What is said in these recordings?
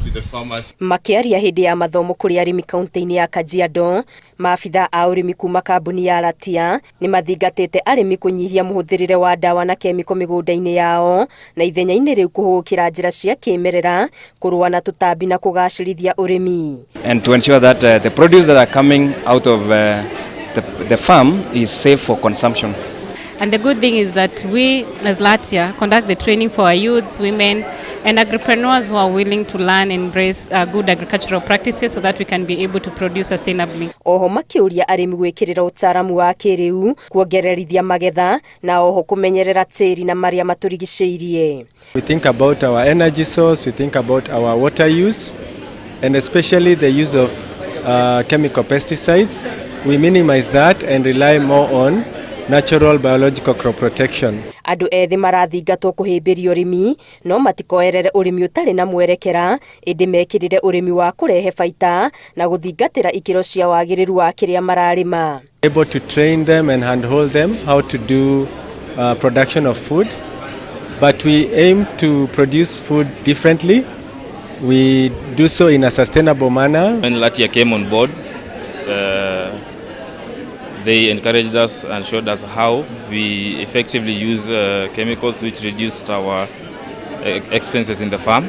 with the farmers. Makĩaria hĩndĩ ya mathomo kũrĩ arĩmi kaunti-inĩ ya Kajiado, maabitha a ũrĩmi kuma kambuni ya Ratia nĩ mathingatĩte arĩmi kũnyihia mũhũthĩrĩre wa ndawa na kemiko mĩgũnda-inĩ yao na ithenya-inĩ rĩu kũhũgũkĩra njĩra cia kĩmerera kũrũa na tũtambi na kũgacĩrithia ũrĩmi. And to ensure that the produce that are coming out of the farm is safe for consumption. And the good thing is that we, as Latia, conduct the training for our youths, women, and agripreneurs who are willing to learn and embrace good agricultural practices so that we can be able to produce sustainably. Oho makĩũria arĩmi gwĩkĩrĩra ũtaaramu wa kĩrĩu kuongererithia magetha na oho kũmenyerera tĩri na marĩa matũrigicĩirie. We think about our energy source, we think about our water use, and especially the use of chemical pesticides. We minimize that and rely more on natural biological crop protection. Andũ ethĩ marathingatwo kũhĩmbĩria ũrĩmi no matikoerere ũrĩmi ũtarĩ na mwerekera ĩndĩ mekĩrĩre ũrĩmi wa kũrehe baita na gũthingatĩra ikĩro cia wagĩrĩru wa kĩrĩa mararĩma. Able to train them and handhold them how to do production of food, but we aim to produce food differently. We do so in a sustainable manner. When Latia came on board, they encouraged us and showed us how we effectively use chemicals, which reduced our expenses in the farm.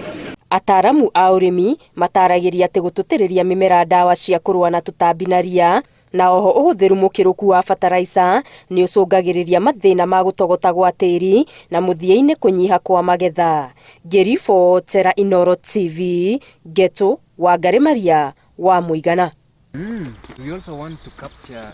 Ataaramu a ũrĩmi mataragĩria atĩ gũtũtĩrĩria mĩmera ndawa cia kũrũa na tũtambi na ria na oho ũhũthĩru mũkĩrũku wa bataraica nĩ ũcũngagĩrĩria mathĩna ma gũtogota gwa tĩri na mũthia-inĩ kũnyiha kwa magetha. Ngĩribotera Inooro TV, Ngeto Wangari Maria wa Mũigana. We also want to capture